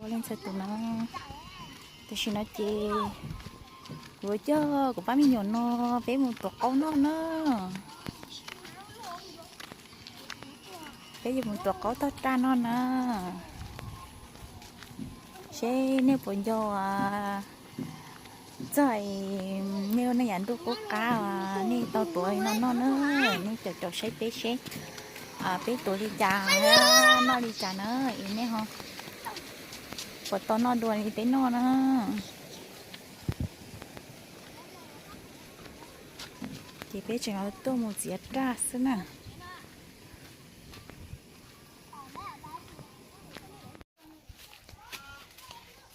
Leej txhua tus na, tam sim no ces kuv coj kuv pab me nyuam no peb mus tuav qaub noj na. Peb yuav mus tuav qaub tog raj noj na. Seb nej puas nco txog nej ua nej yav ntuj qub qab nej tau tuav li no noj na. Nej caum caum saib peb seb peb tuav li cas, noj li cas na, es nej ho puas tau noj dua li peb noj na. Ces peb tseem tuaj mus txiav raj xwb na.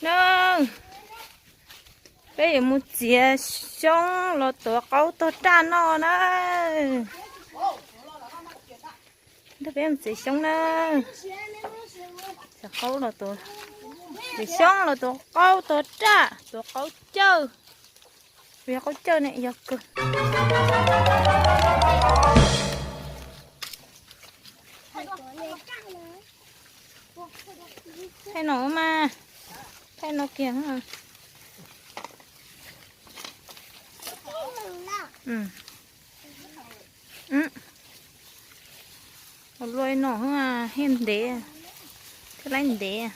Na, peb yuav mus txiav xyoob los tuav qaub tog raj noj na. Peb mus txiav xyoob na. Txiav qaub los tuav, txiav xyoob los tuav qaub tog raj, tuav qaub cawj. Yog qaub cawj ne, yog kawg. Thaij no mas, thaij no kiag. Ua luaj no thiaj ntev, thiaj laib ntev.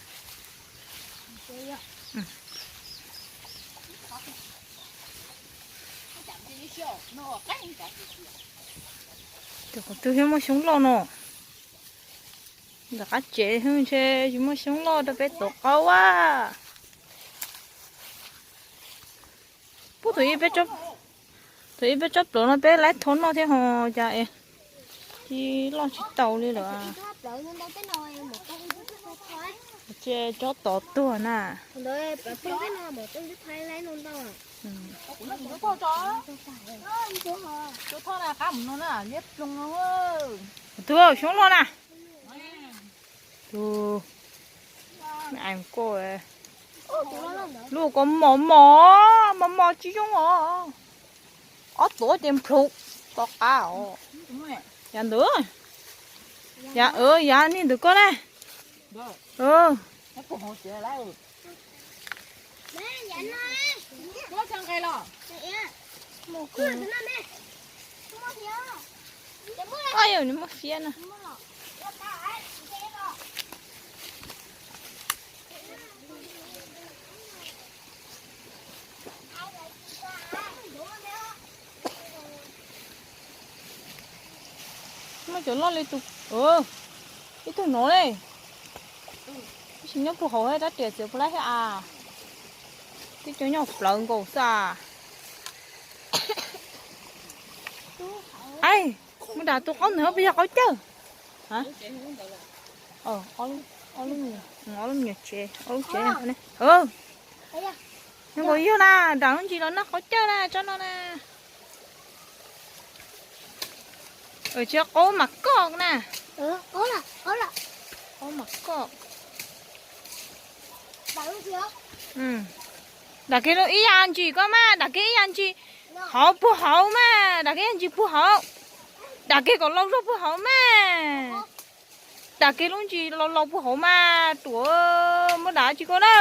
Qhov twg thiaj muaj xyoob loj no? Ntawm qab tsev ntshe tsis muaj xyoob loj rau peb tuav qaub a. Puag thaum ib peb, thaum ib peb tsob plaws no peb laib thau noj thiab ho cas es tsis loj tsis tau li lawm. Ces tsob tod tuag na. Tus xyoob loj na. Tus, lub ko mos mos, mos mos tsis zoo os. Ob tuav ces plhus tom qab os. Yav ntawd, yav, yav niag ntawm koj ne. Yog nws muaj fiab na. Muaj cov loj li tus, ib tug no ne. Tab sis nyob puag hauv rab riam txiav puas laib thiab a. Twb cov nyob plawv nkaus xwb a. Ai, mus dam tus qaub ntawd puas yog qaub cawj? Ob lub, ob lub me nyuam tsev, ob lub tsev ne. Nws nkaus yog na, dam lub ntsis los noj qaub cawj na, tsob no na. Tsis qaub mas koj na. Qaub mas koj. Dam kiag lub ib yam ntsis koj mas, dam kiag ib yam ntsis hauv puag hauv mas, dam kiag ib yam ntsis puag hauv. Dam kiag kom laus zog puag hauv mas. Dam kiag lub ntsis laus laus puag hauv mas, ruam, muab dam tsis koj na.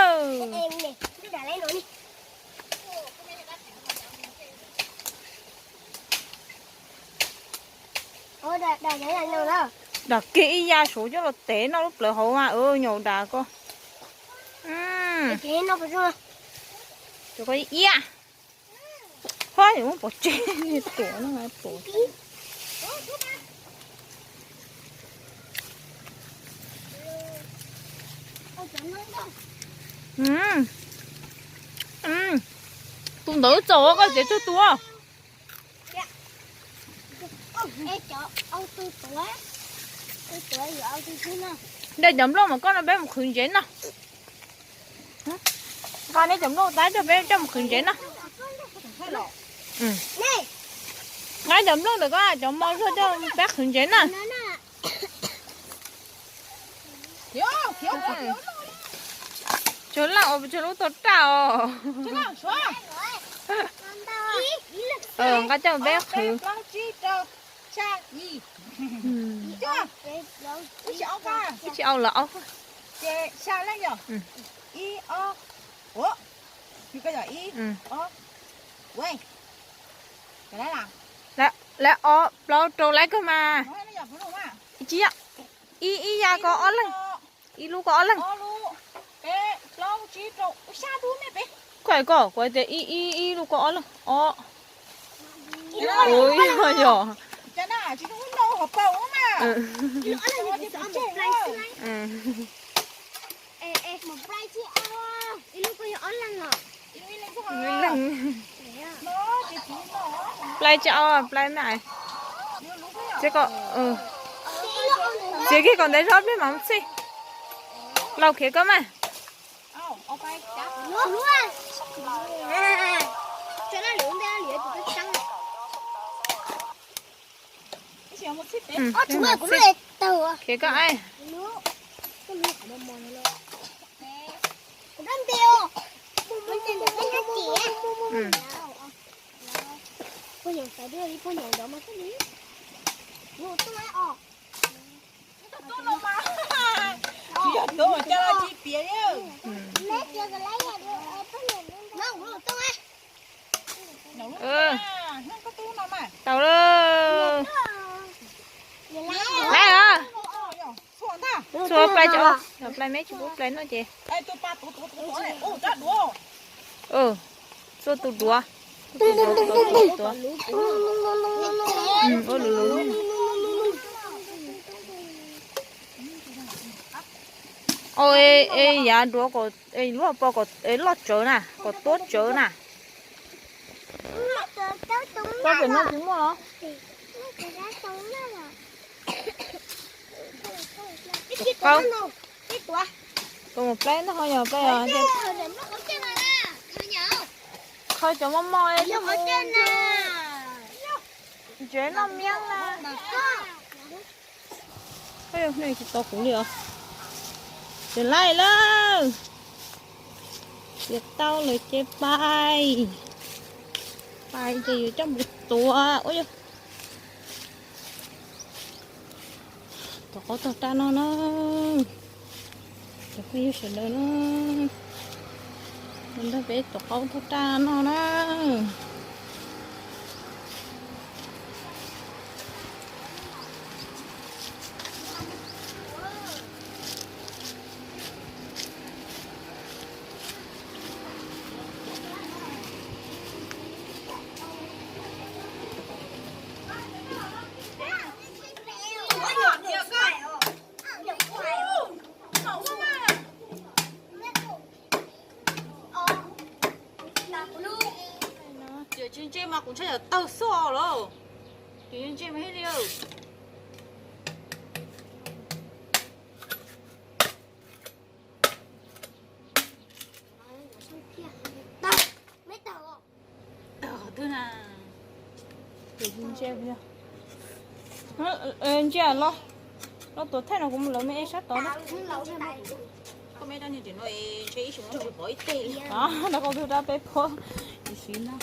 Dam kiag ib yam saud coj los tev noj lub plawv hauv mas, nyaum dam koj. Cov koj iab. Ho, muab pov tseg, tuav no tuav. Tus ntawd txaus koj txiav txhua tus. Nqa cov nplooj mas koj no peb mus qhwv ntsev no. Nqa nej cov nplooj tab coj peb coj mus qhwv ntsev no. Nqa cov nplooj ntawm koj cov mos zuag coj peb qhwv ntsev na. Tsuag laj os, tsuag lub tog raj os. Nqa coj peb qhwv. Ib tsis au los au. Ib, ob, ua, ib, ob, ua, lawv ob plaub rau lawv kawg mas. Tsis yog, ib ib ya ko ob leeg, ib lub ko ob leeg. Kuv hais koj, kuv hais tias ib ib ib lub ko ob leeg, ob. Ua yog yog. Ib leeg. Plai tsis au, plai na. Txiav ko, txiav kiag kom ntev zog pliag mam mus txhij. Laus khiav koj mas. Khiav koj. Tau lawm. Lawm. Txhua plai tsis, plai me tsis pub plai noj ces. Txhua tus duav. Ua luv luv. Au, yav duav kom loj tsawv na, kom tuab tsawv na. Koj pem no tsis muaj los? Koj mus plab no ho yog plab os. Kho cov moj moj. Ntsev noj miab na. Tsis tau kuv li os. Ces laij lawm. Ces tau lawm ces pais. Pais ces yuav coj mus tuav. Ua yog tuav qaub taug raj no na. Cov phooj ywg sawv daws na, mus nrog peb tuav qaub taug raj no na. Tias tsis ntse mas kuv ntshai yam tawg xwb lawm. Tias yuav ntse mas thiaj li. Ntsia los, los tuav thaij no kuv mus lawv me e sab tod na. Rau qhov twg rau peb phuab. Ib sim no.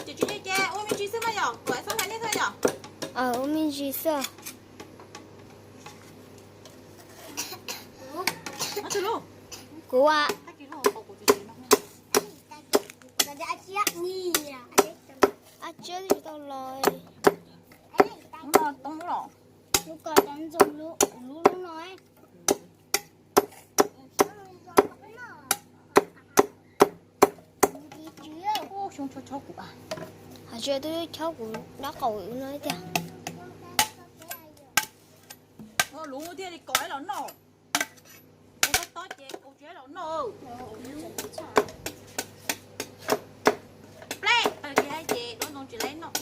Ces ua me ntsis xwb mas yom, kuv txhob hais nej xwb yom. Ua me ntsis xwb. Kuv a. Ab tsi tsis tau los. Lub ko cov ntxoog lub, lub lub no. Hais tias twb chob kuv dab qaum no tiag. Lub thiaj li kom los noj. Ua tob tob ces ua tsis los noj. Pleb, tag kis ces lub ntoo tsis lab noj.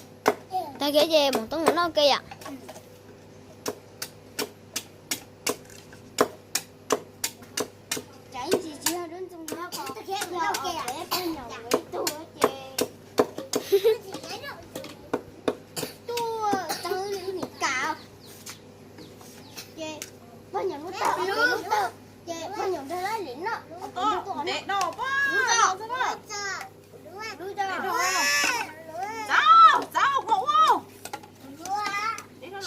Tag kis ces mam toob mus noj ke yom. Ces pog nyuam lub tawg, ces pog nyuam nrog lawv li no. Txav, txav, ua ua.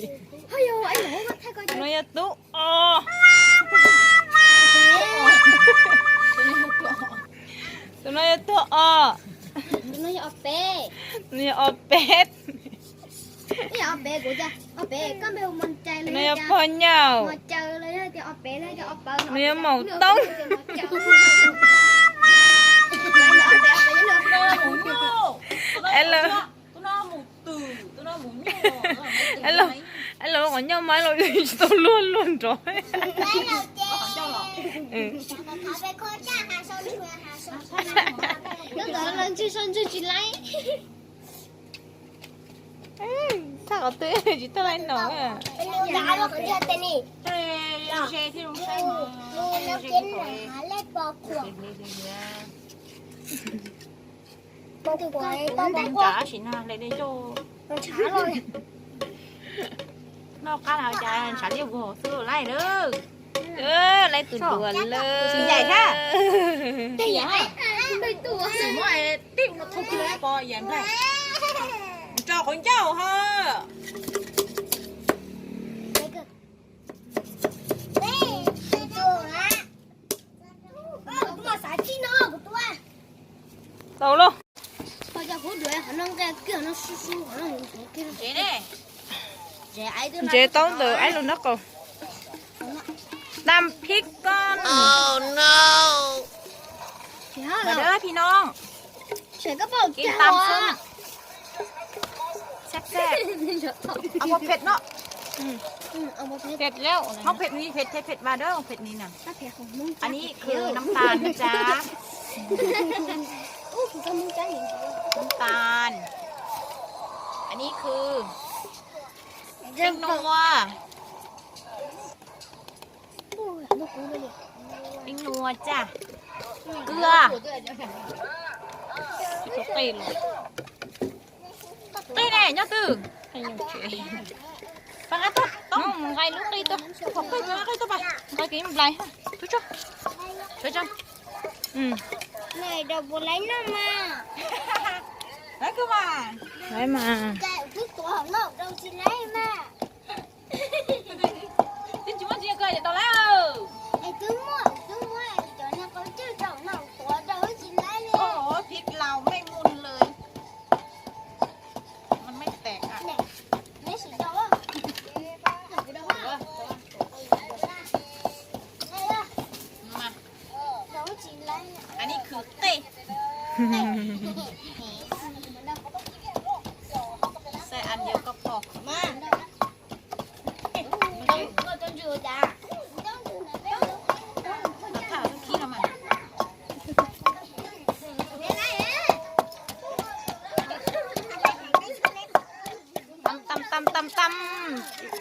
Tus no yog tub os. Tus no yog tub os. Tus no yog os peb. Tus no yog pog nyaum. Tus no yog maum toob. Los qhov ncauj mas los tsis tau luag luag nrov. Txhaj qhov twg tsis tau laib no. Noj qab no cas ntshav liaj vog xwb laij na. Laij tus duav lawm. Tso qhov ncauj ho. Tau lauj. Ntsev taub ntawm aib lug nab qaum. Tam phib koj. Phi noog. Tam xwb. Phem no. Phem li phem, phem vas dawb, phem ni na. Anib khw nam tas na tsa. Nam tas. Anib khw. Ib nua. Ib nua tsa. Kua. Qi los, qi ne nyob twg? Pab nqa tuaj, nqa lub qi tuaj, nqa qi tuaj pab nqa kev nplai. Tuaj tso, tso tso. Lawv mas, lawv mas, twb tsis muaj tsis kawg tau lawm. Twb muaj, twb muaj cov niag qau cwj tsaum no tuav rau tsis laib li. Phim laus mej mus lawm. Mas mej tes, neb sim rau. Mas, anij khwv qej. Xav an yog koj pom. Tam tam tam tam tam.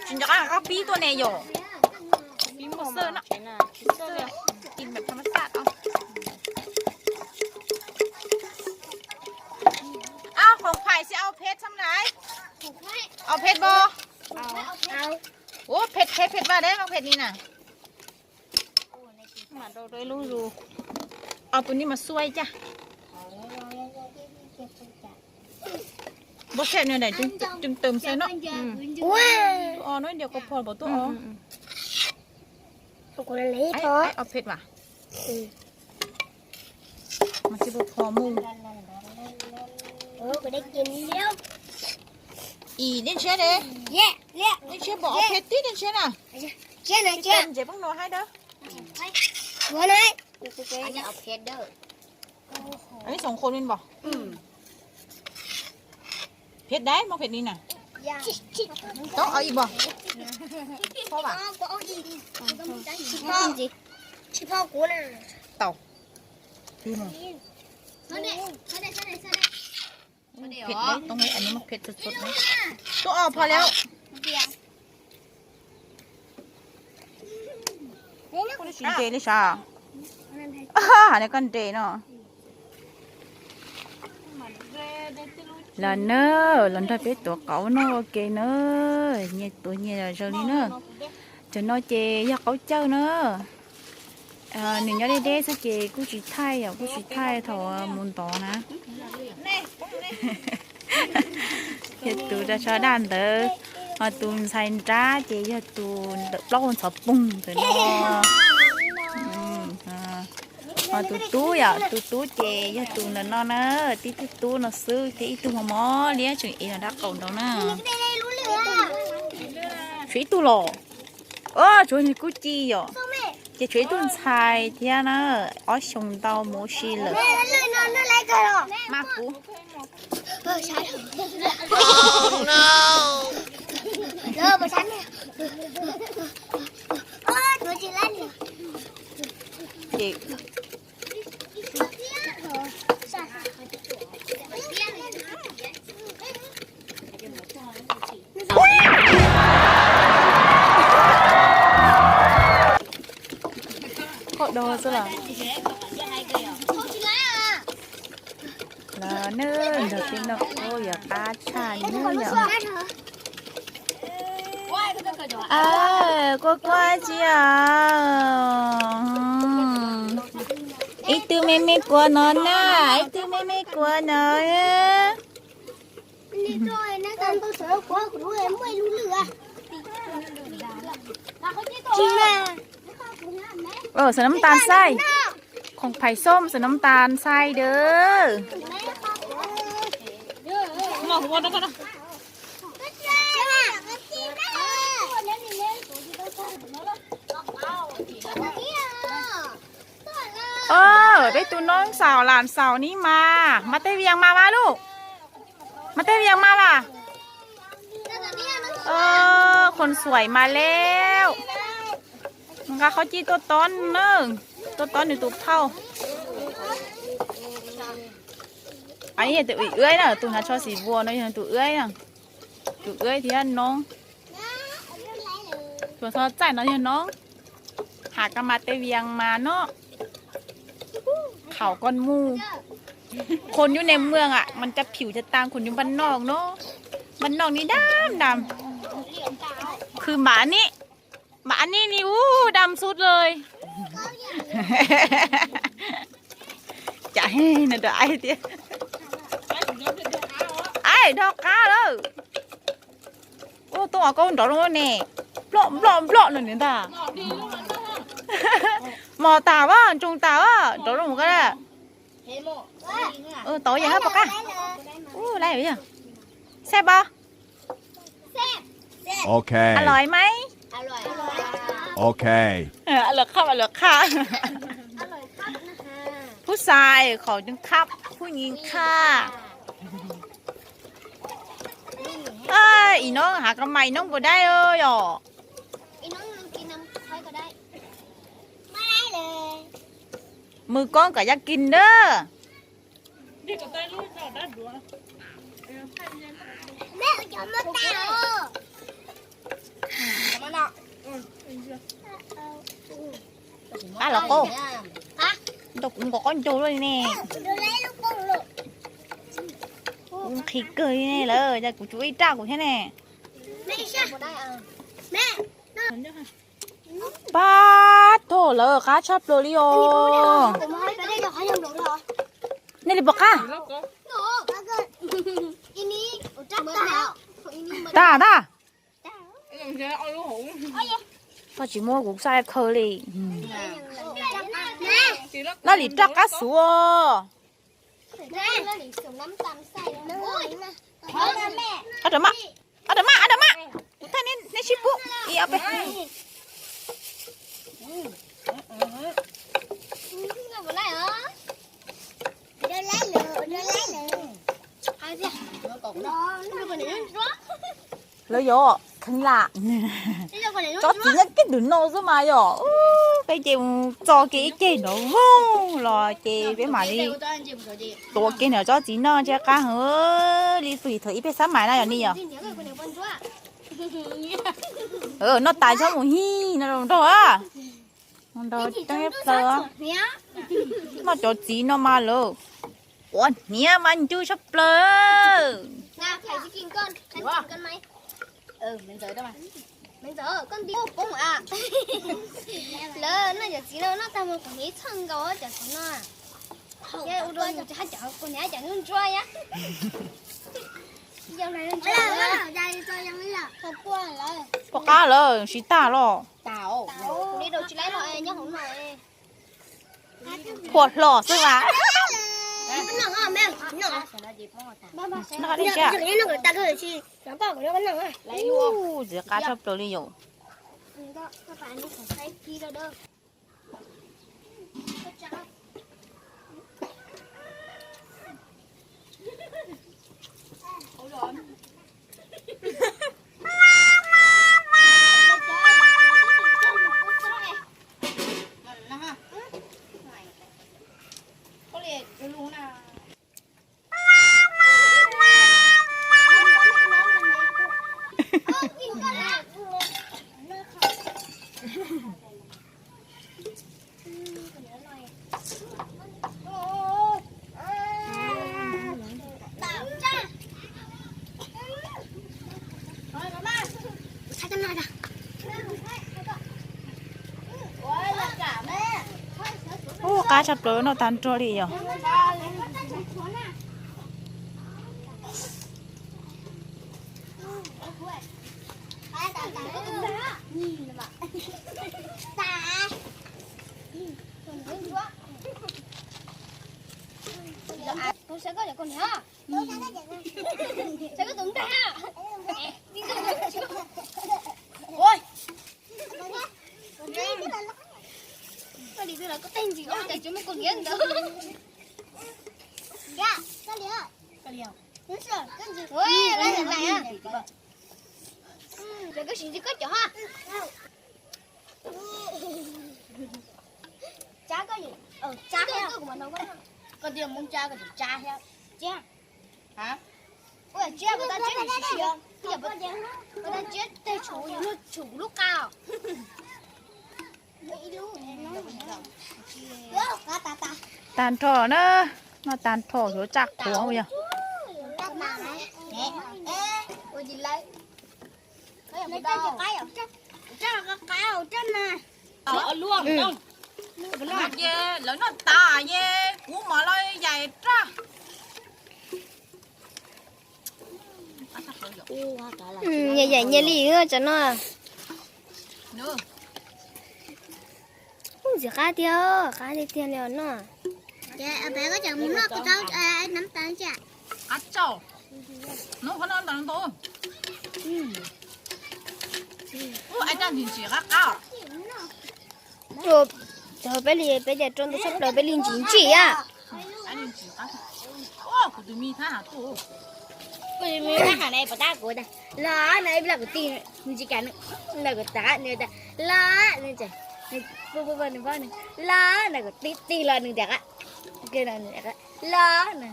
Tsis nco qab koj pib tuaj ne yom. Pib muaj xawj no. Tiv mem thab mab xaj os. Au, khoom phais xij au phem txham lais. Au phem pom. Ua phem phem phem vaj deb, phem ni na. Mam rau rau ib lub zus. Au tus ni mas xuaib cas. Npau sej nws daim cwj tws xwb no. Ua no diam koj phom pom tuaj os. Au phem mas. Mas tsis pom phom mus. Ib nej ntshiab de. Nej ntshiab pom au phem tib nej ntshiab na. Ntses poob no haib dawb. Anij xoom khau li npom. Phem dais, muaj phem ni na. Tau ib npom. Tsis pom kuv na. Tau. Phem dais, too, anij muaj phem txhua txhua na. Tuaj os, phom li. Kuv tsis nres li sav. Nws koj nres no. Los na, los nrog peb tuav qaub noj ua ke na. Nyias tuav nyias zaws li na. Cov no ces yog qaub cawj na. Nws nyob deb deb xwb ces kuj tsis thaij, yog kuj tsis thaij thaum mus ntov na. Yog tus rau tsho daj ntawd, ho tus ntxhais nrab ces yog tus ntawm plaub hau ntxhov poog ntawm no. Ho tus tub yom, tus tub ces yog tus ntawm no na, tib tug tub no xwb thiab ib tug mos mos liab tseem ev los dab qaum nraud na. Tshuav ib tug los, tshuav nws kuj ci yom. Ces tshuav ib tug ntxhais thiab na, ob xyoos ntau mus ua si lawm. Mas kuv Koj do xwb los. Los nws nrog peb noj kuab yuav qab tshaj nws yom. Kuab kuab tsi os. Ib tug me me kuav no na, ib tug me me kuav no. Xov nov tas xaij, khoom phais xom xov nov tas xaij dawb. Peb tus noob xaus lam xaus ni mas, mas tej vias mas mas lauj, mas tej vias mas mas. Khoom xuaim mas lawm. Nqa qhov cij tuaj tob na, tuaj tob nws tus phauj. Tus ib na, tus hnav tsho xim vuas no yog tus ib na, tus ib thiab noob. Tus txho txaij no yog noob. Has koj mas tej vias mas no, qhaum koj mus. คนอยู่ในเมืองอะ มันจะผิวจะต่างคนอยู่บ้านนอกเนาะ บ้านนอกนี่ดำดำ คือหมานี่ หมานี่นี่ อู้ ดำสุดเลย Cas no rau aib tias, aib, dhau qab lawm. Ua tuaj os, koj nrov zoo ne, nploj nploj nploj no niam ntag. Mos tas a, ntsoog tas a, nrov zoo koj. Tau yog hab pom qab. Ub, lawm yog. Saib pab. Ok. Aloj mas. Ok. Aloj qhab, aloj qhab. Phub xais khom ceev qhab, phub nyiv qhab. Ib noob hav kab mais ib noob puas dai yom? Mws koob kom yaj kis ntawd. Qab los qub, nrog kuv nqos qaub ncaug luaj li ne. Kuv nqhis kawg li ne lawm, cas kuv tsuas ib raj kuv thiab ne. Pab, thov lawm, qab tshaj plaws li os. Nej li pom qab? Tag tag. Koj tsis muab kuv xav khaws li. Noj li raj qab xuv. Ab, rau maj, ab, rau maj, ab, rau maj. Kuv thaij nej sib pub ib ob peb. Lawv yog kheev lam. Tsob txiv nyob kiag ntawm no xwb mas yog. Peb ces mus txo kiag ib ceg nrov voog los ces peb mam li tuav kiag nram tsob txiv no ntshe qab heev li thaum ib peb xab mais na yog ni yog. Noj tas txhob mus hij no nrog, nrog coob plaws. Noj cov txiv no mas lawm. Quav hniav mas ncw tshaj plaws. Lawv noj cov txiv no noj tag mus quav hniav txhawj nkaus cov txiv no. Ua rau yus haj cov quav hniav cov ntsuab ntsuab. Pom qab lawm, siv tag los. Phua hlo xwb mas. Noj li cas? Ub, ntxim qab tshaj plaws li yom. Ub, qab tshaj plaws, noj tag nrho li yog. Koj tias Hmoob Tsab koj tsis Tsab thiab. Tsiab, koj tab tsiab siav siav, koj tab tsiab tej tshuav yus lub tshuav kuv lub qa os. Tag nrho na. Noj tag nrho yuav tsaj qhuav yog. Lawv noj tas ye, kuv mam los yais raj. Yais nyias li tsam no. Ntxim qab tiag, qab tiag tiag li no. Qab tsaug. Hnub qhov no ntau ntau. Ub, ai raj ntsim ntsim qab qab. Peb li peb cas rau ntau tshaj plaws peb li ntsim ntsim a. Kuv tus me thab ham tuaj. Kuv tus me thab ham ne puas tab kuv tas los no ib los kuv tig ntsis kam nws, los kuv tas nws tas los nws, nws pub pub nws paub nws los no kuv tig tig los nws tas los na.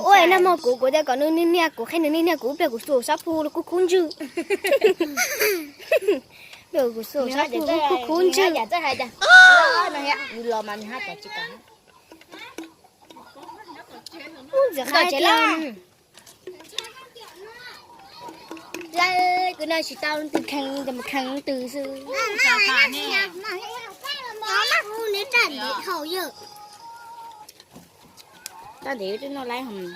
Ua nag hmo kuv kuv tias kom nws niag niag kuv qhia nws niag niag kuv pliag kuv xuas sab phu los kuj khub ntswg. Pliag kuv xuas sab phu kuj khub ntswg. Los mas nws hab tas tsis kam. Ub, ntxim qab tiag. Lawv kuv noj tsis tau leej twg kheej, mus kheej leej twg xwb. Tab ntev twb noj laib hos.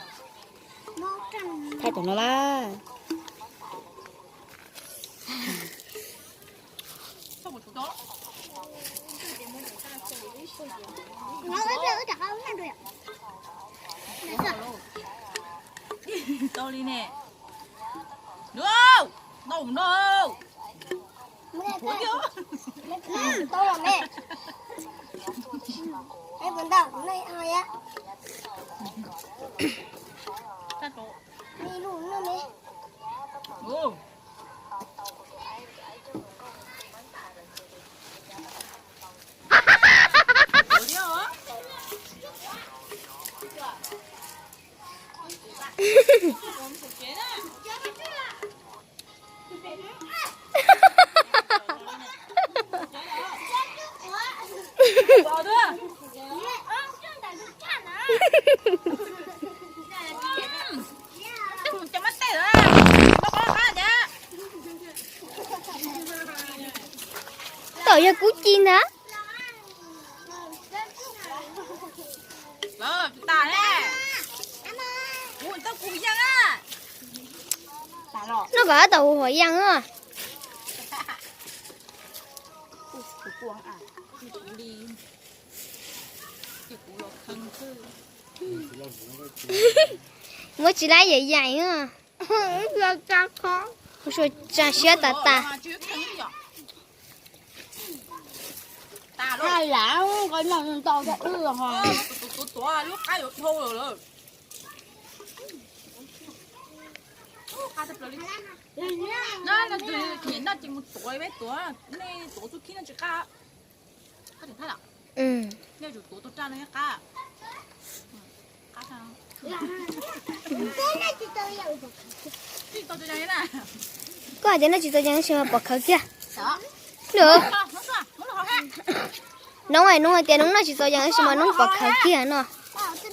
Thaij tom no mas. Tau li ne. Nau, nau, nau. Tau los me. Tom yog kub ci ntag. Noj kom tab tom hu hom yaj os. Muab tsis laib yam yaim os. Ua tsa siab tas tas. Lam noj ntau thiab wb ho. Noj ces mus tuav peb tuav, nej tuav txuj khib no tsis qab. Nej tsum tuav tus raj no thiab qab. Koj hais tias noj tsis txaus yees tab sis mas pom khawv kiag. Noob, noob hais tias noob noj tsis txaus yees tab sis mas noob pom khawv kiag no. Tsis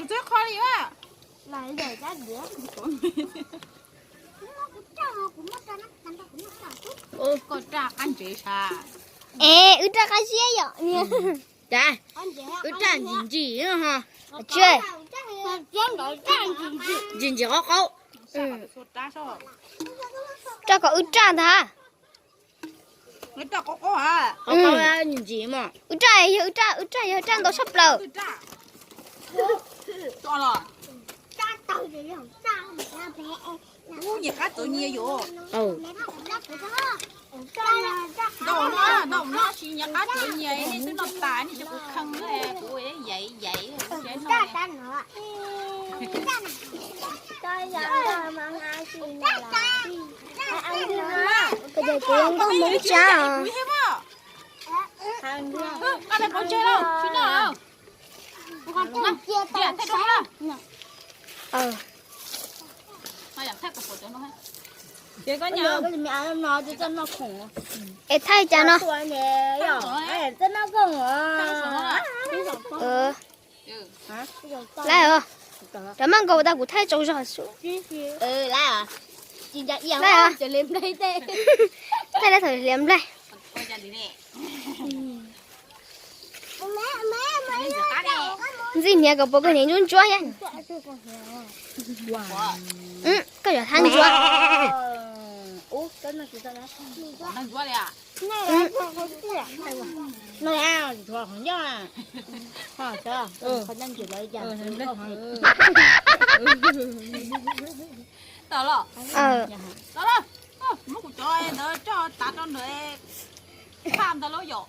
txawj qhov li a. Koj raj qab ntsev sas. Es wb raj qab ziab yom. Cas wb raj ntsim ntsim ho. Tsis, ntsim ntsim qaub qaub. Raj kom wb raj ntag. Qaub qaub ntsim ntsim mas. Wb raj yog wb raj, wb raj yog raj ntau tshaj plaws. Nyias qab txawv nyias yom. Ntau no, ntau no tsis nyias qab txawv nyias, nej twb noj tas nej cov kuv kheej kuv yaiv yaiv. Koj ces kuv nkauj Hmoob Tsab os. Es thaij cas no? Laib os, cov maj nkaus tas kuv thaij tsaus zog xwb. Laib os, thaij laib thaum hliav nplaig. Ntxim hniav kom puas koj hniav ntsuab ntsuab thiab. Koj yuav thab ntsuab. Muab kuv cov ntawd tso tav rau ntawd, phaj ntawd lub yom.